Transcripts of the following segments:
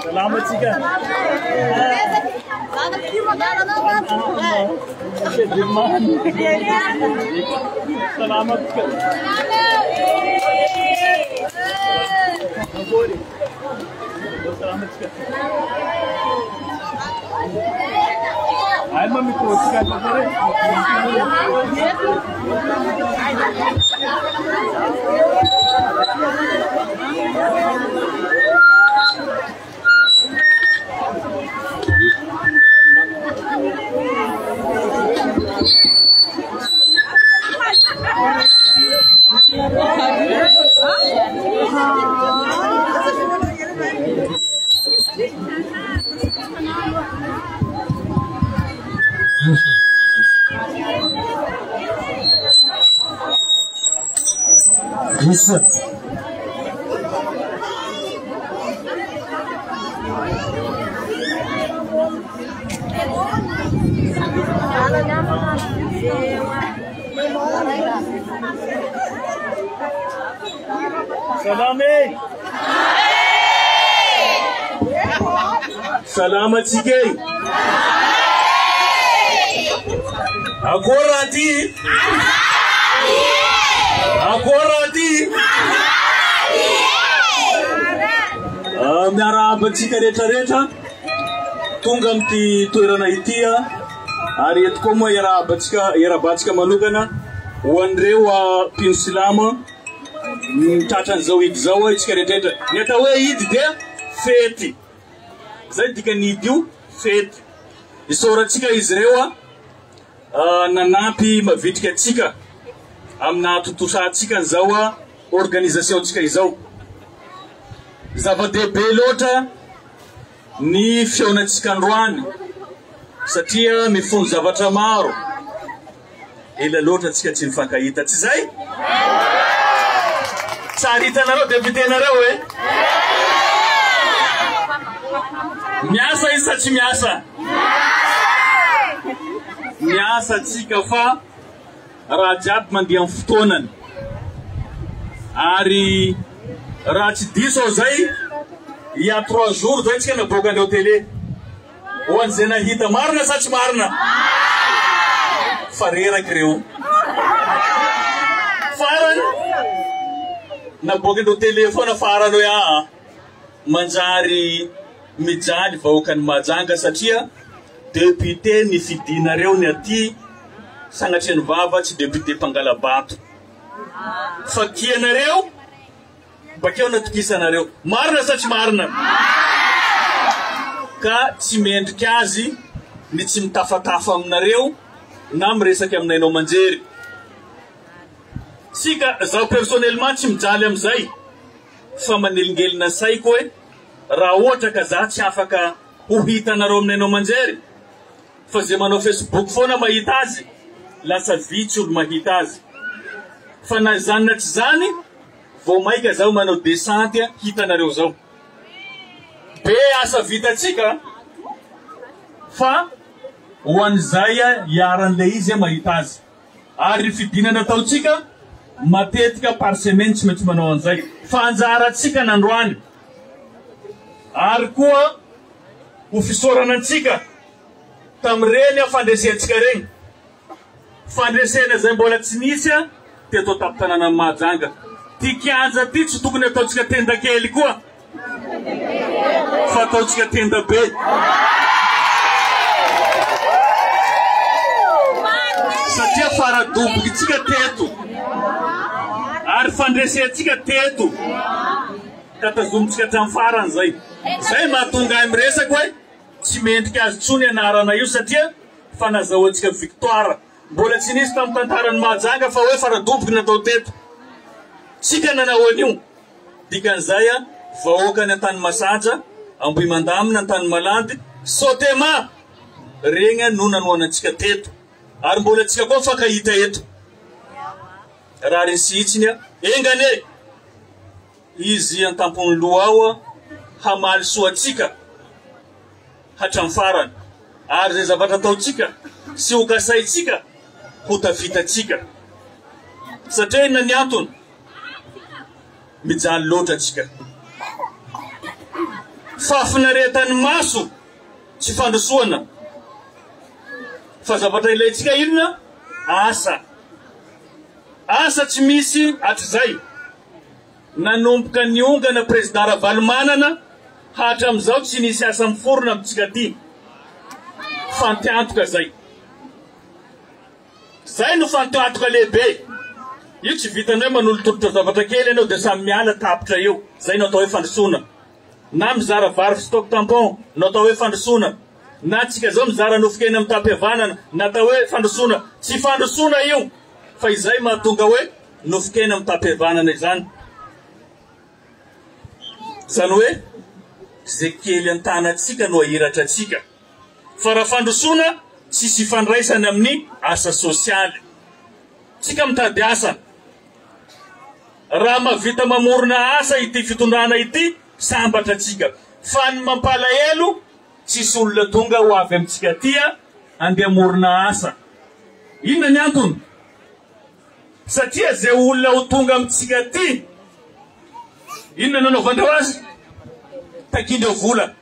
Salama tsika. Salama tsika. Salama tsika. Ay mamikotsika pa rin. Misy. Salama e! Salama tsika e! Akory raha ty? Akory raha ty? Ah, miarahaba antsika rehetrarehetra tonga amin'ity toerana ity ary eto koa moa iarahabantsika iarahabantsika manokana ho an'ireo ah, mpino silamo tratran'izao idy izao isika rehetrarehetra. Ny atao hoe idy dia fety. Zay dikan'ny idy io, fety. Isaorantsika izy ireo nanampy mavitrika antsika amin'ny nahatontosantsika an'izao organisation-tsika izao. Zava-dehibe loatra ny fihaonantsika androany satria mifono zavatra maro. Ela loatra tsika tsy nifankahita, tsy zay? Tsary hitanareo député-nareo e? Miasa izy sa tsy miasa? Miasa tsika fa raha jiaby mandeha amin'ny fotoanany. Ary raha tsy diso aho zay, il y a trois jours zay tsika naboakandreo télé. Ho an'izay nahita, marina sa tsy marina? Fa reraka ireo. Farany, naboakan'ireo télé foana farany hoe aa, manjary mijaly vahoakan'i Mahajanga satria député nifidinareo ny aty, sanatria ny vava tsy député mpangala-bato. Fa tianareo Bakeo natokisanareo. Marina sa tsy marina? Ka tsy mendrika azy ny tsy mitafatafa aminareo na miresaky amin'ny haino aman-jery. Tsika, zaho personnellement tsy mijaly amin'izay fa manelingelina saiko hoe raha ohatra ka za tsy afaka ho hitanareo amin'ny haino aman-jery fa ze manao facebook foana mahita azy, lasa vitsy olo mahita azy. Fa na izany na tsy izany, Vao maika zaho manao descente hitanareo zao. Be asa vitatsika fa ho an'izay iharan'ilay izy mahita azy. Ary ny fidinana ataontsika matetika par semaine tsy maintsy manao an'izay. Fa anjarantsika nandroany. Ary koa ho fisaorana antsika tamin'ireny fandresentsika ireny. Fandresena izay mbola tsy nisy teto an-tampon-tanànan'i Mahajanga. Ty kianja ty tsy tokony ataontsika tenda kely koa fa ataontsika tenda be. Satria fara-dobokintsika teto ary fandresentsika teto ka tazomintsika hatramin'ny farany izay. Izay mahatonga ahy miresaka hoe tsy mendrika azy intsony anarana io satria fa nazahoantsika victoire. Mbola tsy nisy tamin'ny tantaran'i Mahajanga fa hoe faradoboky natao teto. Tsika nanao an'io. Dikan'izay vahoakan'i Antanimasaja, Ambohimandamina, Antanimalandy, Sotema! Regny no nanohanantsika teto. Ary mbola tsika koa mifankahita eto. Rariny sy hitsiny, enga anie! Izy antampon'ny loha ao hamaly soa antsika. hatramin'ny farany. Ary izay zavatra ataontsika sy ho kasaintsika ho tafitantsika. Satria inona ny antony? Mijaly loatra tsika. Fahafinaretan'ny maso tsy fandrosoana. Fa zavatra ilaintsika inona? Asa. Asa tsy misy hatrizay. Nanomboka niongana Président Ravalomanana hatramizao tsy nisy asa miforona amintsika aty. Fantiantoka zay. Zay no fantiantoka lehibe. Io tsy vitan'ny hoe manolotolotra zavatra kely ianao dia samy miala tapitra eo. Zay no atao hoe fandrosoana. Na mizara vary stock tampon no atao hoe fandrosoana. Na tsika zao mizara nofon-kena mitam-pihavanana no atao hoe fandrosoana. Tsy fandrosoana io fa izay mahatonga hoe nofon-kena mitam-pihavanana izany. Izany hoe izay kely an-tanantsika no ahiratra antsika. Fa raha fandrosoana tsisy ifandraisany amin'ny asa sosialy. Tsika mitady asa. Raha mahavita mamorona asa ity fitondrana ity, sambatra tsika. Fa ny mampalahelo, tsisy olona tonga ho avy amintsika aty andeha hamorona asa. Inona ny antony? Satria zay olona ho tonga amintsika aty, inona no anaovandreo azy? Takiandreo vola.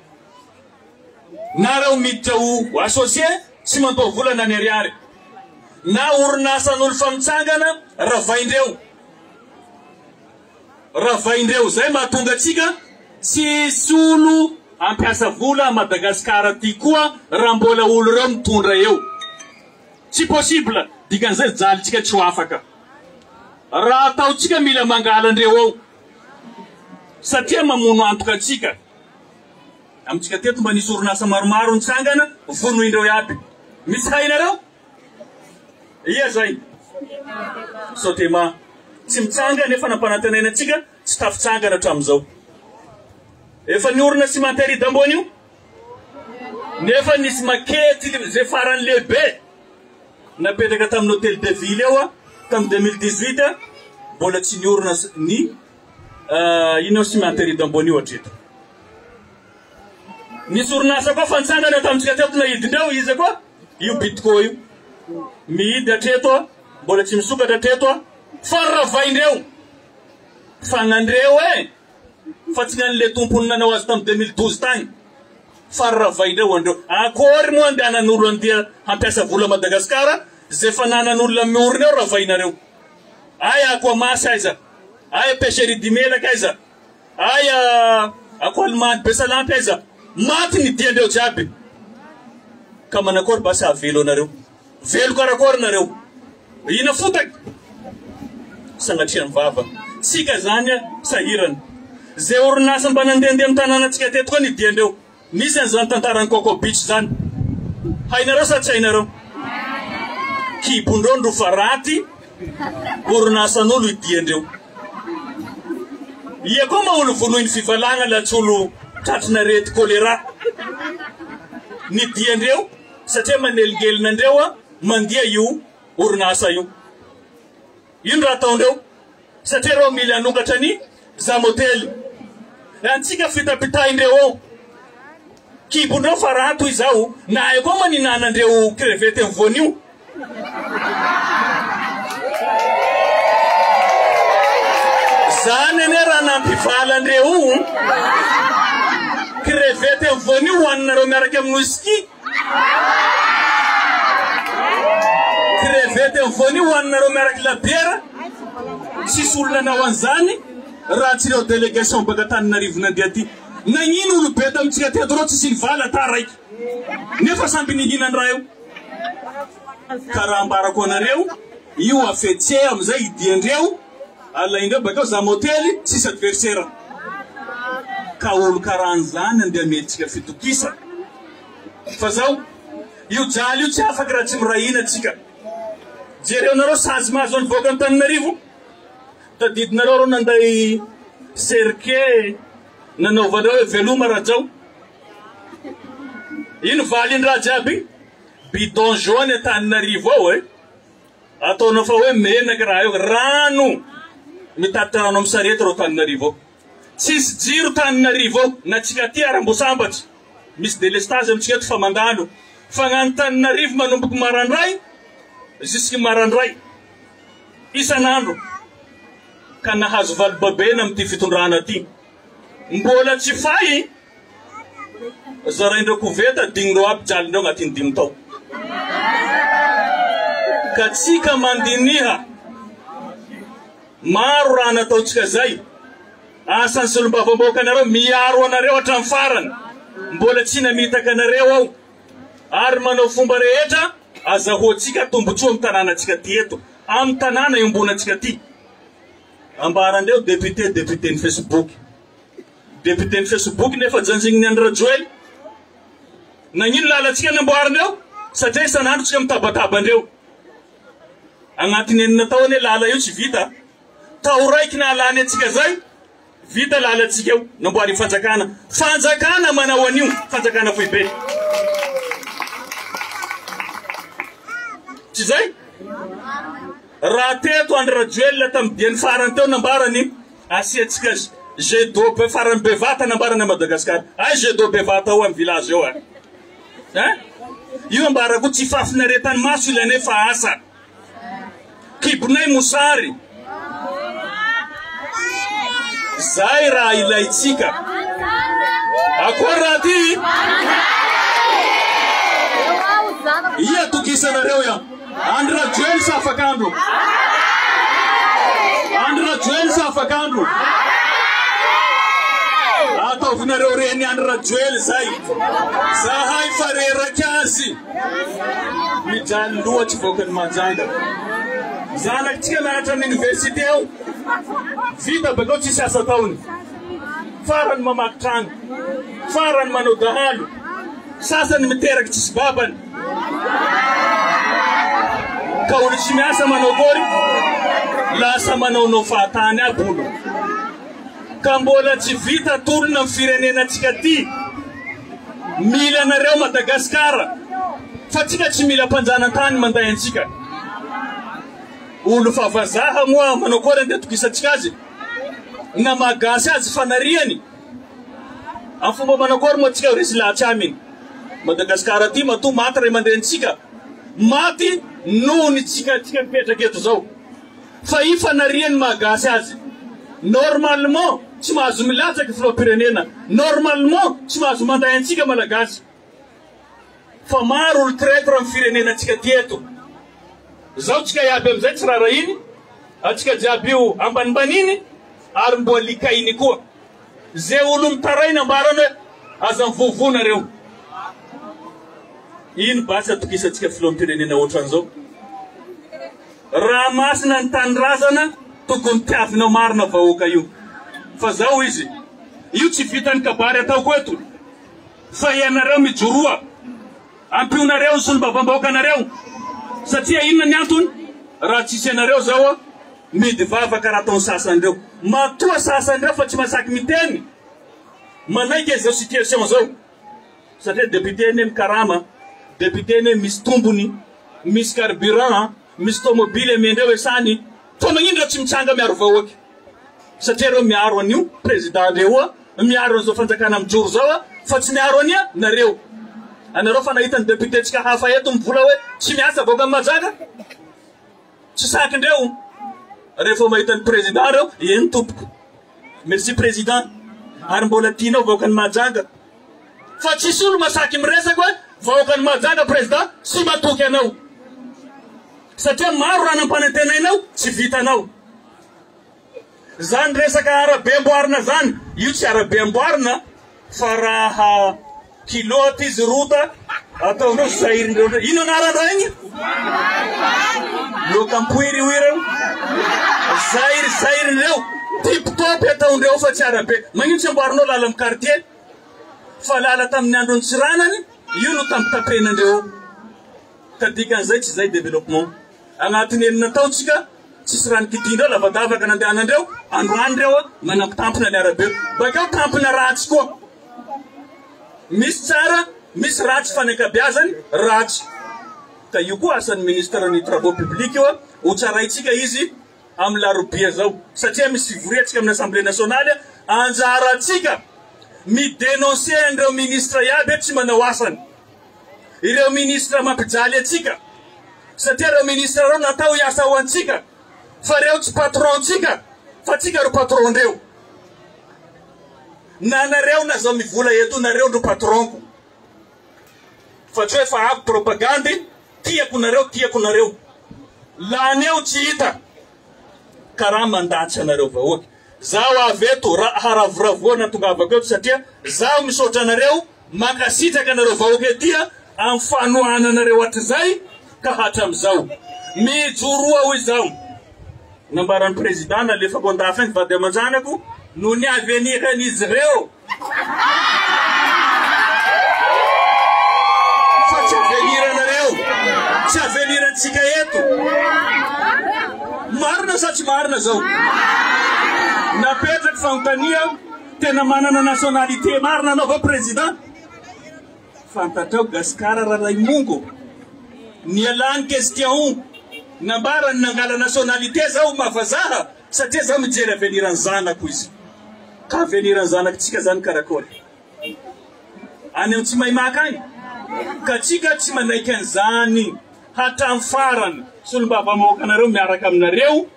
Na reo miditra ho associé tsy mandoa vola na ny ariary. Na orinasan'olo fa mitsangana ravaindreo. Ravaindreo. Zay mahatonga antsika tsy hisy olo hampiasa vola à Madagascar aty koa raha mbola olo reo mitondra eo. Tsy possible. Dikan'izay jalintsika tsy ho afaka. Raha ataontsika mila mangala andreo ao. Satria mamono antoka antsika. Amintsika teto mba nisy orinasa maromaro nitsangana, vonoindreo iaby. Misy hainareo? Ia zay? Sotema. Tsy mitsangana nefa nampanantenaina antsika tsy tafitsangana hatramin'izao. Efa niorina cimenterie d'Ambony io? Nefa nisy makety izay farany lehibe napetraka tamin'ny hôtel de ville eo tamin'ny 2018 mbola tsy niorina ny inona cimenterie d'Ambony io hatreto. Nisy orinasa koa fantsangana tamintsika teto naidindreo iza koa io Bitco io. Mihidy hatreto mbola tsy misokatra hatreto fa ravaindreo. Fagnandreo e! Fa tsy ny an'le tompony nanao azy tamin'ny 2012 tagny. Fa ravaindreo andreo. Akory moa andehanan'olo andeha hampiasa vola Madagasikara zay fananan'olona miorina eo ravainareo. Ay Aquamas aiza? Ay Pêcherie Dimelaka aiza? Ay Aqualimany Besalampy aiza? Maty ny diandreo jiaby. Ka manakory basy hahavelo anareo? Velo karakory nareo? Ina fotaky? Sanatrian'ny vava. Tsika zany sahirana. Zay orinasa mba nandehandeha amin'ny tanànantsika teto koa ny diandreo. Nisy an'izany tantaran'i Coco Beach zany. Hainareo sa tsy hainareo? Kibondreo ndro fa raty orinasan'olo idiandreo. Ia koa ma olo vonoin'ny fivalagna la tsy olo tratrin'arety choléra. Ny diandreo satria manelingelina andreo mandia io orinasa io. Ino raha ataondreo? Satria reo mila hanokatra ny zamotely. Antsika fitapitahindreo ao. Kibondreo fa raha toy izao, na hay koa maninanandreo crevette ny voanio. Zany anie raha nampivala andreo crevette ny voanio hohaninareo miaraka amin'ny whisky. Crevette ny voanio hohaninareo miaraka labiera. Tsisy olona nanao an'izany raha tsy ireo délégation baka Antananarivo nandeha aty. Nagnino olobe tamintsika teto reo tsisy nivala taraiky nefa samby nihinan raha io. Ka raha ambarako anareo io afetse amizay idiandreo alaindreo bakeo za motely tsisy adversaire. Ka olo karahan'izany andeha amelitsika fitokisa. Fa zao io jaly io tsy afaky raha tsy miray hina tsika. Jereo nareo sazy mahazo any vahoaka Antananarivo. Tadidinareo reo nanday cercueil nanaovanareo hoe veloma Rajao. Ino valiny raha jiaby? Bidon jaune Antananarivo ao e. Ataonao fa hoe menaka raha io. Rano! Mitatitra rano amin'ny sarety reo Antananarivo ao. Tsisy jiro Tananarivo ao, na tsika aty ary mbo sambatra. Misy délestage amintsika eto fa mandalo. Fa gn'Antananarivo manomboky marandray jusque marandray isan'andro ka nahazo valibabena amin'ity fitondrana ty. Mbola tsy fay zaraindreo koveta dignindreo aby jalindreo agnatin'ny dimy tao. Ka tsika mandiniha maro raha nataontsika zay. Asan'ny solombavambahoaka anareo miaro anareo hatramin'ny farany. Mbola tsy namitaka anareo aho. Ary manao fomba rehetra azahoantsika tombotsoa amin'ny tanànantsika ty eto, amin'ny tanàna iombonantsika ty. Ambarandreo député député ny Facebook. Député ny Facebook nefa janjigniny Andry Rajoely. Nagnino lalantsika namboarindreo? Satria isan'andro tsika mitabataba andreo. Agnatin'ny enina tao anie lala io tsy vita. Tao raiky nahalany antsika zay, vita lalantsika io, namboarin'ny fanjakana. Fanjakana manao an'io, fanjakana foibe. Tsy zay? Raha teto Andry Rajoelina tamin'ny diany farany teo nambarany asiantsika jet d'eau be farany bevata nambarany à Madagascar. Ay jet d'eau bevata ao amin'ny village eo a. Hein? Io ambarako tsy fahafinaretan'ny maso ilay nefa asa. Kibonay mosary. Zay raha ilaintsika. Akory raha ty? Ia tokisanareo ya? Andry Rajoely sa afakandro? Andry Rajoely sa afakandro? Ataovinareo reny Andry Rajoely zay. Zahay fa reraky azy. Mijaly loatry vahoakan'i Mahajanga. Zanakitsika mianatra amin'ny université ao. Vita bakeo tsisy asa ataony. Farany mamaky trano. Farany manao dahalo. Sasany miteraky tsisy babany. Ka olo tsy miasa manao akory? Lasa manaonao fahatany aby olo. Ka mbola tsy vita tolona amin'ny firenenantsika ty. Mila anareo Madagascar fa tsika tsy mila mpanjanantany manday antsika. Olo fa vazaha moa manao akory andeha atokisantsika azy? Na maha gasy azy fanariany. Amin'ny fomba manao akory moa tsika resy lahatsy aminy? Madagascar aty matoa maty ray aman-drenintsika, maty noho ny tsika tsika mipetraka eto zao. Fa i fanariany maha gasy azy. Normalement tsy mahazo milatsaky filoham-pirenena. Normalement tsy mahazo manday antsika malagasy. Fa maro olo traitre am firenena tsika ty eto. Zao tsika iaby amizay tsy rarahiny, atsika jiaby io ambanimbaniny ary mboa likainy koa. Ze olo mitaraina ambarany hoe aza mivovoa nareo. Ino basy atokisantsika filoham-pirenena otran'izao? Raha masina ny tanindrazana tokony tiavinao marina vahoaka io. Fa zao izy, io tsy vitan'ny kabary ataoko eto fa ianareo mijoroa, ampionareo ny solombavambahoakanareo satria inona ny antony? Raha tsisy anareo zao mihidy vava karaha ataon'ny sasany reo. Matoa sasany reo fa tsy masaky miteny manaiky an'izao situation zao. Satria député anie mikarama, député anie misy tombony, misy carburant, misy tomobile amendreo esany, fa magnino reo tsy mitsanga miaro vahoaky? Satria reo miaro an'io président ndreo io, miaro an'izao fanjakana mijoro zao fa tsy miaro ania nareo. Anareo fa nahita ny député tsika hafa eto mivola hoe tsy miasa vahoaka ny Mahajanga? Tsy sakindreo rehefa mahita ny président reo, eny tompoko. Merci président. Ary mbola tianao vahoakan'i Mahajanga. Fa tsisy olo masaky miresaka hoe vahoakan'i Mahajanga président tsy matoky anao. Satria maro raha nampanantenainao tsy vitanao. Zany resaka arabe amboarina zany, io tsy arabe amboarina fa raha kilote izy rota ataondreo zairindreo ndray. Ino anarany raha igny? Lokampoiry hoy ireo. Zairy zairindreo. Tip top ataondreo fa tsy arabe. Magnino tsy amboarinao lala amin'ny quartier? Fa lala tamin'ny andron'ny Tsiranany io no tampitapenandreo. Ka dikan'izay tsy zay développement. Agnatin'ny enina tao tsika tsisy rano kidindreo lavadavaka nandehanandreo androany reo manampitampina ny arabe bakeo tampina ratsy koa misy tsara misy ratsy fa ny ankabiazany ratsy ka io koa asan'ny ministre ny travaux publics io ho tsaraintsika izy amin'ny larobia zao satria misy fivoria tsika amin'ny assemblée nationale anjarantsika. Mi-denoncer an'ireo ministre iaby tsy manao asany. Ireo ministre mampijaly antsika. Satria ireo ministre ireo natao hiasa ho antsika. Fa ireo tsy patron-tsika fa tsika ro patron-dreo. Na nareo na zao mivola eto nareo ndro patron-ko. Fa tsy hoe fa avy propagandy, tiako nareo, tiako nareo. Lany eo tsy hita. Karaha mandatsa anareo vahoaka. Zaho avy eto ra haravoravoana tongavako eto satria zaho misaotra anareo, mankasitraka anareo vahoaka ety amin'ny fanohananareo hatrizay ka hatramizao. Mijoroa hoy zaho. Nambaran'ny président nalefako andafy any vady aman-janako noho ny avenir-n'izy ireo. Fa tsy avenir-nareo, tsy avenir-ntsika eto. Marina sa tsy marina zao? Napetraky fanontania, tena manana nationalité marina anao va président? Fantatrao Gasikara Ralaimongo, nialany question, nambarany nangala nationalité zaho maha vazaha satria zaho mijery avenir ny zanako izy. Ka avenir ny zanakitsika zany karakory? Any amin'ny tsy mahay maka any? Ka tsika tsy manaiky an'izany hatramin'ny farany. Solombavambahoakanareo miaraka aminareo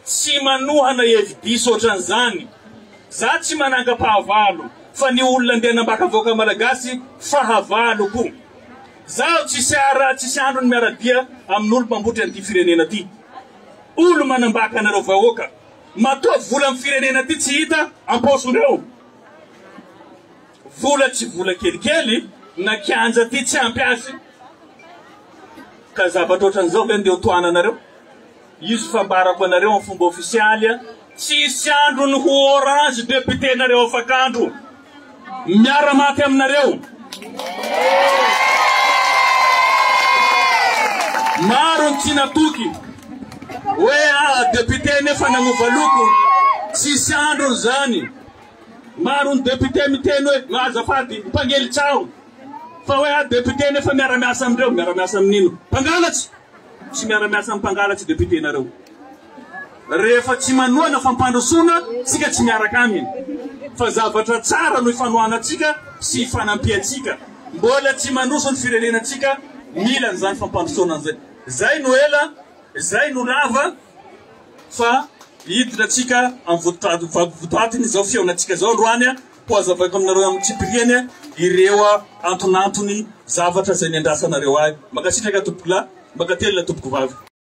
tsy manohana hevi-diso ohatran'izany. Za tsy manangam-pahavalo fa ny olona andeha hanambaka vahoaka malagasy fahavaloko. Zaho tsisy ara tsisy androny miara-dia amin'olo mpambotry an'ity firenena ty. Olo manambaka anareo vahoaka. Matoa vola am firenena ty tsy hita ampaosindreo. Vola tsy vola kelikely na kianja ty tsy ampy azy. Ka zavatra ohatran'izao ve ndeha ho tohananareo? Izy fambarako anareo am fomba ofisialy a, tsisy androny ho orange député nareo afak'andro. Miara maty aminareo. Maro ny tsy natoky hoe ah député nefa nagnova loko. Tsisy androny zany. Maro ny député miteny hoe azafady mpagnely tsaho fa hoe ah député nefa miara-miasa amindreo. Miara-miasa amin'ino? Mpangalatsy. Tsy miara-miasa amin'ny mpangalatsy député nareo. Rehefa tsy manohana fampandrosoana tsika tsy miaraka aminy fa zavatra tsara no ifanohanantsika sy ifanampiantsika. Mbola tsy mandroso ny firenenantsika mila an'izany fampandrosoana an'izay. Zay no ela, zay no lava fa hiditra tsika amin'ny votoatiny izao fihaonantsika izao androany ho hazavaiko aminareo amin'ny tsipiriany ireo antonantony zavatra izay niandrasanareo ahy. Mankasitraka tompokolahy, mankatelina tompokovavy.